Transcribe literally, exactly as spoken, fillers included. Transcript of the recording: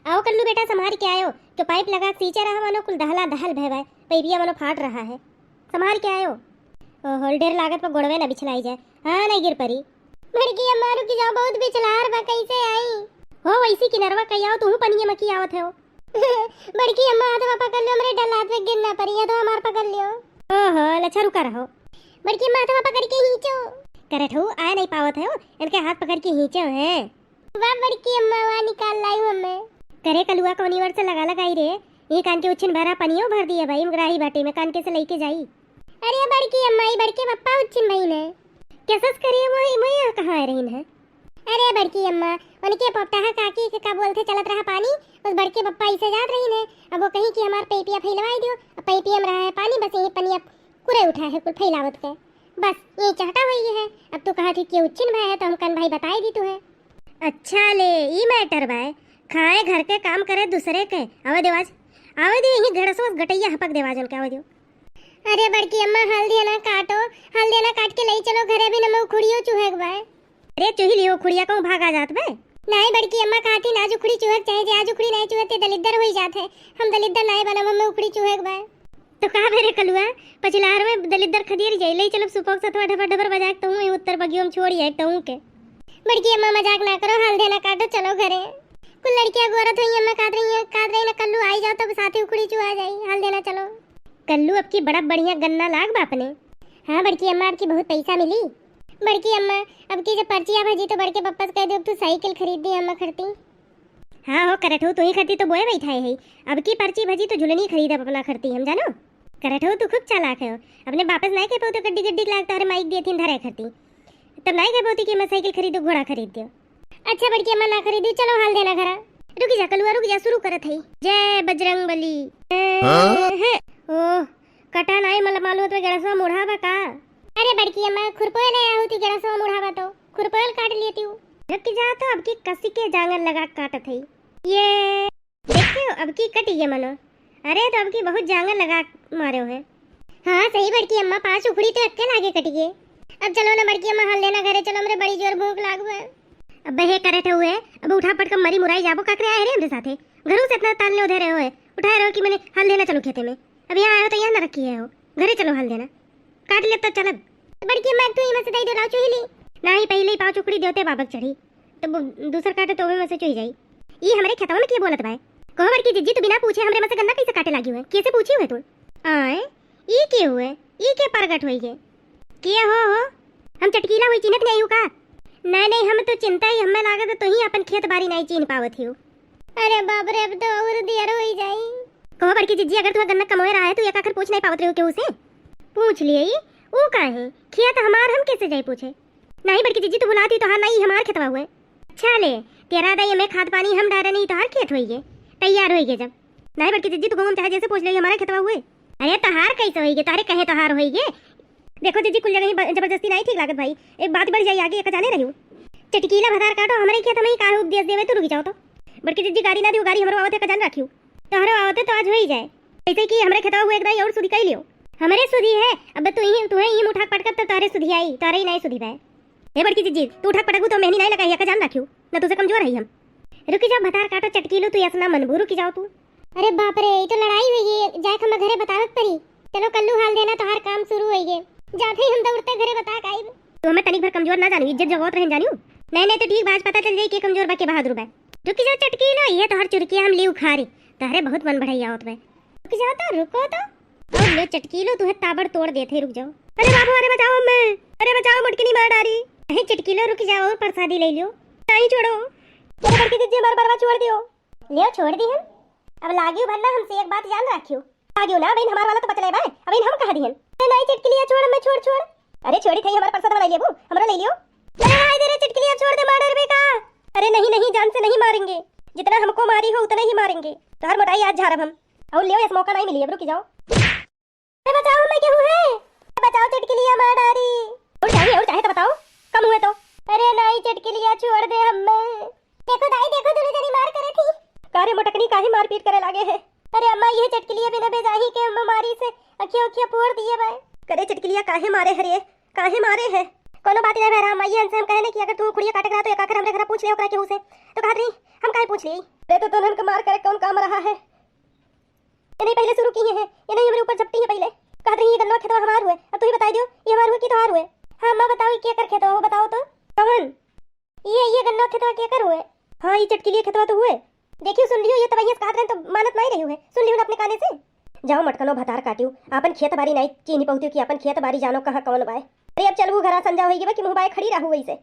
आओ कल्लू बेटा, सम्हारि के आयो, तो पाइप लगा के सींचे रहा मनो, कुल दहला दहल भय बाय, पइपिया मनो फाट रहा है, सम्हारि के आयो। ओहो, डेर लागत पर गोड़वे ना बिछलाई जाए, हाँ नहीं गिर परी। बड़की अम्मा रुकि जाओ, बहुत बिछलार बा, कैसे आई? हो वैसी किनरवा कई आओ, तुहू पनिया मकी आवत है हो। बड़की अम्मा हाथवा पकड़ लियो, हमरे डर लागत बा गिर ना परी, हाथवा हमार पकड़ लियो। ओहो, लच्छा रुका रहो। बड़की अम्मा हाथवा पकड़ के खींचो। करत हो, आ नहीं पावत है हो, इनके हाथ पकड़ के खींचो है। वाह बड़की अम्मा, वाह निकाल लाई हमें। करे कलुआ कौनी ओर से लगा लगाई रे, ये कान के उच्छिन भरा पनियो भर दिया भाई, मगराही बाटे में कान के से लेके जाई। अरे बड़की अम्मा, ये बड़के पप्पा उच्छिन भाई ने। कैसस करे वो, वो यहाँ कहाँ आ रही है? अरे बड़की अम्मा, उनके पोपटहा काकी के का बोलते चलत रहा पानी, बस बड़के पप्पा ऐसे जात रही ने, अब वो कहीं कि हमार पइपिया फैलवाई दियो, अब पइपिया में रहा है पानी, बस यही पनिया कुरे उठा है कुल फैलावत के, बस यही चहटा होई है। अब तू कहा थी कि उच्छिन भाई है तो हम कन भाई बताई दी तू है। अच्छा ले, ई मैटर बाय, खाए घर के काम करे दूसरे के। आवे देवाज, आवे दे यही घड़सवा गटैया हपक देवाजन के आवे दियो। अरे बड़की अम्मा, हल्दी ना काटो, हल्दी ना काट के ले चलो घरे, अभी न मैं उखड़ियो चुहेक बाय। अरे चुही लियो उखड़िया, कहूँ भागा जात बे। नाई बड़की अम्मा, कहती ना आज उखड़ी चुहेक चाहे जे, आज उखड़ी नाई चुहे ते दलिद्दर होई जात है। हम दलिद्दर नाई बनब, हमें उखड़ी चुहेक बाय। तो का बे रे कलुआ, पचिलार में दलिद्दर खदियर जाई, ले चलब सुपोक सतवा ढबर ढबर बजा के तहूँ उत्तर बगियो में छोड़ आए तहूँ के। बड़की अम्मा मजाक ना करो, हल्दी ना काटो, चलो घरे। कुल लड़कियां गोरत हुई अम्मा काट रही हैं, काट रही ना कल्लू आई जाओ तब साथी उखड़ी चुहा जाई, हल्दी ना चलो। कल्लू अब की बड़ा बढ़िया गन्ना लाग बा अपने। हाँ बड़की अम्मा, अब की बहुत पैसा मिली। बड़की अम्मा, अब की जब पर्ची आ भजी तो बड़के पप्पा से कह दो तू साइकिल खरीद दी अम्मा खरती। हाँ हो करत हो, तू ही खरती तो बोए बैठा है, अब की पर्ची भजी तो झुलनी खरीदब अपना खरती हम जानो। करत हो तू खूब चालाक है हो, अपने वापस नहीं कह पाओ तो गड्डी गड्डी लाग तारे माइक दिए थी धरे खरती, तब नहीं कह पाती कि मैं साइकिल खरीदो घोड़ा खरीद दियो। अच्छा बड़की अम्मा ना खरीदी, चलो हल्दी ना घरा। रुकी जा कलुआ रुकी जा, शुरू करत है। जय बजरंग बली। हाँ? हैं? ओह, कटा नाई मल मालूम तो गड़सवा मुढ़ा बा का? अरे बड़की अम्मा, खुरपोए ले आहू ती गड़सवा मुढ़ा बा तो खुरपोए काट लेती हूँ। रुकी जा तो अब की कसी के जांगर लगा काटत है। ये देखियो अब की कटी ये मनो। अरे तो अब की बहुत जांगर लगा मारे है। हाँ सही बड़की अम्मा, पाँच उखड़ी तो अक्के लागे कटी गए। अब चलो ना बड़की अम्मा हल्दी ना घरे चलो, हमरे बड़ी जोर भूख लाग बा। अबे हे करत हुए, अब उठा पटक मरी मुराई जाबो, का करे आए रे हमरे साथे? घरों से इतना ताल ले उधे रहे होए, उठाए रहो कि मैंने हल्दी ना चलो खेते में। अब यहाँ आए हो तो यहाँ ना रखी है हो, घरे चलो हल्दी ना। काट ले तब चलब। बड़की अम्मा, तू ही मत से दे दो, लाओ चूही ली। नाही, पहिले ही पाँच उखड़ी देवते बाबक चढ़ी, तब दूसर काटे तो ओमे से चुई जाई। ई हमरे खेतवा में के बोलत बाय? कहो बड़की जिज्जी, तू बिना पूछे हमरे में से गन्ना कैसे काटे लागी हुए? कैसे पूछी हुए तू? आए, ई के हुए? ई के प्रगट होई गे? के हो हो? हम चटकीला हुई चिन्हत नहीं हूँ का? नहीं नहीं, हम तो चिंता ही हमें लागत तो ही अपन खेत बारी नहीं चीन पावत ही। अरे बाप रे, अब तो और दियर होई जाई। कहो बड़की जिज्जी, अगर तुम्हें गन्ना कमोए रहा है तो एक आखिर पूछ नहीं पावत रहे हो केहू से? पूछ लिए ही, ऊ का है? खेत हमार, हम कैसे जाई पूछे? नहीं बड़की जिज्जी, तू भुलाती तोहार नहीं, हमार खेतवा हुए। अच्छा ले, तेरा दाई में खाद पानी हम डारे नहीं, तोहार खेत होई गे, तैयार होई गे जब। नहीं बड़की जिज्जी, तू गहूम चाहे जैसे पूछ ले, हमारा खेतवा हुए। अरे तोहार कैसे होई गे? तोहरे कहे तोहार होई गे। देखो जिज्जी, कुल जगह ही ब-, जबरदस्ती नहीं ठीक लागत भाई, एक बात बढ़ जाई आगे, एक जाने रही। चटकीला भतार काटो, हमरे खेत में ही काहे उपदेश देवे, तू रुकी जाओ तो। बड़की जिज्जी गारी ना दियो, गारी हमरो आवत है, का जान रखियो। तोहरो आवत है तो आज हो ही जाए। जैसे कि हमरे खेतवा हुए एक दाई और सुधी कई लियो। हमरे सुधी है, अब तू ही, तू है ही मुठाक पटकब तब तोहरे सुधी आई, तोहरे ही नहीं सुधी पाए। ए बड़की जिज्जी, तू उठाक पटकबू तो मेहनी नहीं लगाई, का जान रखियो, ना तुझसे कमजोर है हम। रुकी जाओ भतार काटो चटकीलो, तू ऐसा ना मनबू, रुकी जाओ तू। अरे बाप रे, ये तो लड़ाई हुई है, जाए हम घरे बतावे के पड़ी। चलो कल्लू हाल देना, तोहार काम शुरू होई गे। जाते ही हम दौड़ते घरे बता के आइब। तू हमें तनिक भर कमजोर ना जानियो, इज्जत जगत रहन जानियो। नहीं नहीं तो ठीक बा, आज पता चल जाई के कमजोर बा के बहादुर बा। रुकी जाओ चटकीलो, ये तोहर चुरकिया हम ली उखारी, तोहरे बहुत मन बढ़ाई आवत बा। रुकी जाओ तो, रुको तो। और लो चटकीलो, तुहे ताबड़ तोड़ देते, रुक जाओ। अरे बाबू, अरे बचाओ हमें, अरे बचाओ, मोटकिनी मार डारी। अरे चटकीलो रुक जाओ, और प्रसादी ले लियो। नहीं छोड़ो, अरे बड़की जिज्जी हमार बरवा छोड़ दियो। लियो छोड़ दी हम, अब लागियो भर ना हमसे, एक बात जान रखियो। लागियो ना, अबहिन हमार वाला तो बचले बा, अबहिन हम कहा दिहन। अरे नहीं चटकीलिया छोड़, हमें छोड़, छोड़। अरे छोड़ी थई, हमार प्रसाद वाला लेबू, हमरा ले लियो। अरे हाय दे रे चटकीलिया, छोड़ दे, मार डरबे का? अरे नहीं नहीं, जान से नहीं मारेंगे, जितना हमको मारी हो उतना ही मारेंगे। तोहर मोटाई आज झारब हम। और लियो, इस मौका नहीं मिली, अब रुक जाओ। अरे बचाओ, हमें केहू है? अरे बचाओ, चटकीलिया मार डारी। और चाहिए, और चाहे तो बताओ, कम हुए तो। अरे नहीं, चटकीलिया छोड़ दे हमें। देखो दाई, देखो, दोनों जनी मार करे थी। का रे मोटकनी, काहे मारपीट करे लागे है? अरे अम्मा, ये चटकीलिया बिना बेजाही के अम्मा मारी से अखिया उखिया फोड़ दिए बाय। करे चटकीलिया, काहे मारे हरे? काहे मारे है? कोनो बात नहीं बहराम, माई इनसे हम कहे ना कि अगर तू खुड़िया काटे के रहा तो एक आखिर हमरे घर पूछ ले ओकरा केहू से। तो कहत रही, हम काहे पूछ ली? अरे तो तोहन के मार करे कौन काम रहा है? ये नहीं पहले शुरू किहे हैं, ये नहीं हमरे ऊपर झपटी है पहले। कहत रही ये गन्ना खेतवा हमार हुए, अब तू ही बताई दियो ये हमार हुए कि तोहार हुए? हाँ अम्मा बताओ, ये केकर खेतवा हो बताओ तो? कौन? ये, ये गन्ना खेतवा केकर हुए? हाँ, ये चटकीलिया खेतवा तो हुए। देखियो, सुन लियो, ये तबहिया से कहत रहे तो मानत नहीं रही हुए, सुन लियो ना अपने काने से। जाओ मटकनो भतार काटियो, आपन खेत बारी नहीं चीनी पहुतियो कि आपन खेत बारी जानो कहाँ कौन बाय। अरे अब चलबू घरा, संझा होई गई बा कि मुँह बाय खड़ी रहू वैसे।